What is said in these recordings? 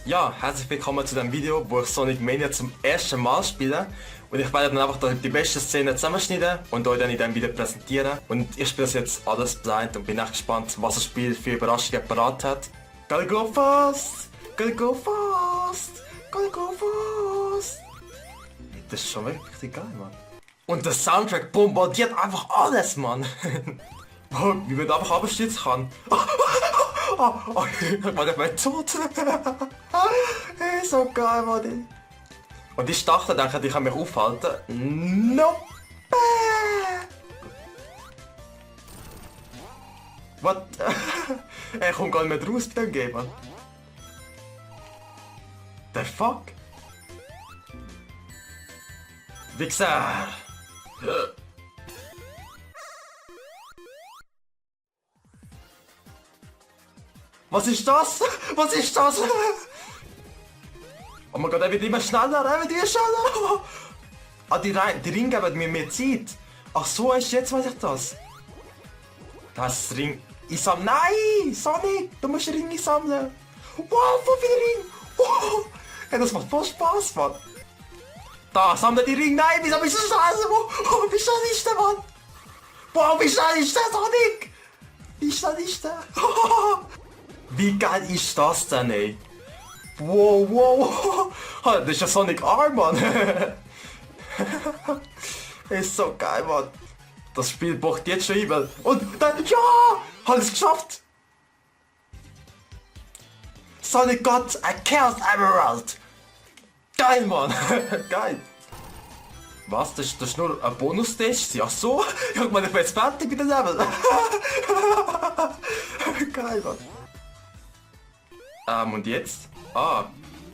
Ja, herzlich willkommen zu dem Video, wo ich Sonic Mania zum ersten Mal spiele. Und ich werde dann einfach die besten Szenen zusammenschneiden und euch dann in diesem Video präsentieren. Und ich spiele das jetzt alles blind und bin echt gespannt, was das Spiel für Überraschungen parat hat. Gotta go fast! Gotta go fast! Gotta go fast! Das ist schon wirklich geil, Mann. Und der Soundtrack bombardiert einfach alles, Mann. Wie man einfach abstürzen kann. Oh, ich bin tot. So geil, Mann. Und ich dachte, ich kann mich aufhalten. Nope. Was? Er kommt gar nicht mehr raus bei dem Game, Mann. The fuck? Wichser! Was ist das? Was ist das? Oh mein Gott, er wird immer schneller, er wird immer schneller. Ah, die Ringe geben mir mehr Zeit. Ach so, ist jetzt weiß ich das. Das Ring... Ich sammle... Nein! Sonic! Du musst Ringe sammeln! Wow, so viele Ringe! Wow. Ja, das macht voll Spaß, Mann! Da, sammle die Ringe! Nein, wieso bist du scheiße? Wie schnell ist der, Mann? Wow, wie schnell ist der, Sonic? Wie schnell ist der? Wie geil ist das denn, ey? Wow, wow! Das ist ja Sonic Arm, Mann! Ist so geil, Mann! Das Spiel braucht jetzt schon übel. Und dann, ja! Hat es geschafft! Sonic got a Chaos Emerald! Geil, Mann! Geil! Was? Das ist nur ein Bonus-Stage? Ach so? Ich meine, ich bin jetzt fertig mit dem Level! Geil, Mann! Und jetzt? Ah,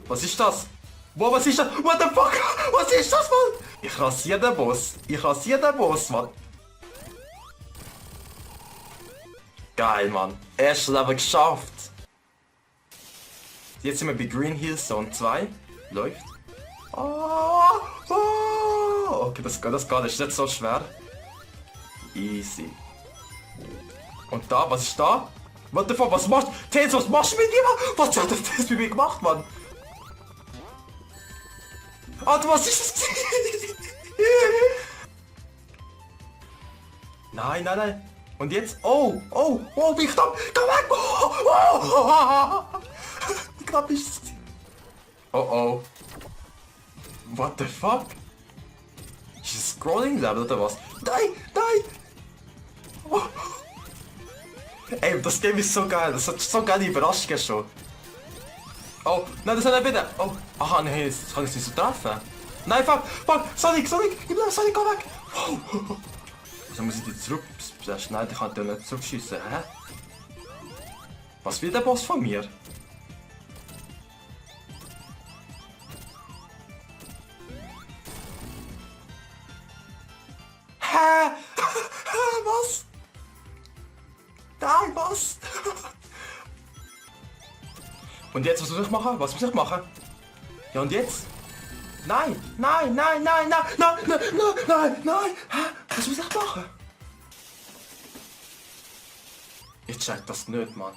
was ist das? Wow, was ist das? What the fuck? Was ist das, Mann? Ich rasiere den Boss. Ich rasiere den Boss, Mann. Geil, Mann. Erstes Level geschafft. Jetzt sind wir bei Green Hill Zone 2. Läuft. Okay, das geht. Das ist nicht so schwer. Easy. Und da, was ist da? What the fuck, was machst du? Tails, was machst du mit dir, Mann? Was hat das mit mir gemacht, Mann? Alter, was ist das? Nein, nein, nein. Und jetzt? Oh, wie knapp. Komm weg! Wie knapp ist das? Oh. What the fuck? Ist das Scrolling-Level oder was? Nein! Oh. Ey, das Game ist so geil, das hat so geile Überraschungen schon. Oh, nein, das hat er wieder. Oh, aha, nein, jetzt kann ich sie so treffen. Nein, fuck, Sonic, Sonic, komm weg. Oh. Also muss ich die zurück, schnell, ich kann den nicht zurückschießen, hä? Was will der Boss von mir? Hä? Was? Nein, was? Und jetzt, was muss ich machen? Ja, und jetzt? Nein! Hä? Was muss ich machen? Ich check das nicht, Mann.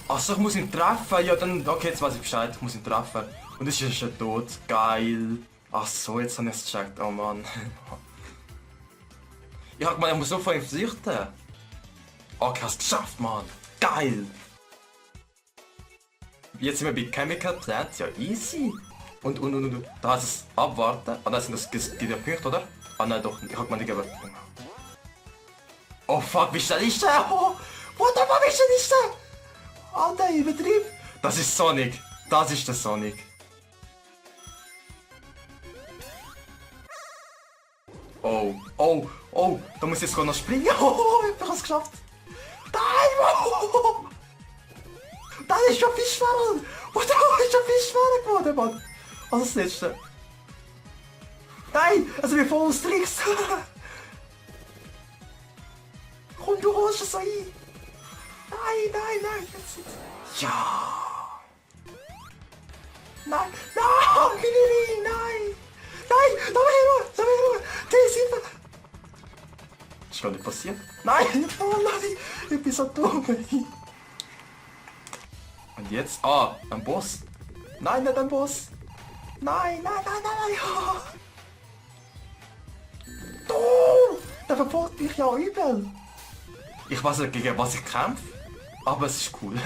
Achso, ich muss ihn treffen. Ja, dann, okay, jetzt weiß ich Bescheid. Ich muss ihn treffen. Und es ist schon tot. Geil. Ach so, jetzt habe ich es gecheckt. Oh Mann. Ich hab gemeint, ich muss so von ihm flüchten. Okay, hast geschafft, Mann. Geil. Jetzt sind wir bei Chemical Plant. Ja, easy. Und. Da heißt es abwarten. Ah, nein, das gibt ja Punkte, oder? Ah, nein, doch. Ich hab gemeint, ich gebe. Oh fuck, wie schnell ist der? Oh, what the fuck, wie schnell ist der? Alter, übertrieben. Das ist Sonic. Das ist der Sonic. Oh, da muss ich jetzt noch springen. Oh, ich hab's geschafft. Nein, das ist schon viel schwerer. Oh, da ist schon viel schwerer geworden, Mann. Also das letzte. Nein, also wir fahren uns Tricks. Komm, du holst es ein. Nein. Ja. Nein, Mini, nein. Nein, da war Hilfe. ist gar nicht passiert. Nein, oh nein, ich bin so dumm. Und jetzt? Ah, ein Boss. Nein, nicht ein Boss. Nein, nein, nein, nein, nein. Oh, der verfolgt mich ja übel. Ich weiß nicht, gegen was ich kämpfe, aber es ist cool.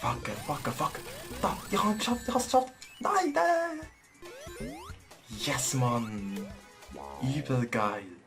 Fuck. Da, ich hab's geschafft. Nein, nein. Yes, Mann. Übel geil.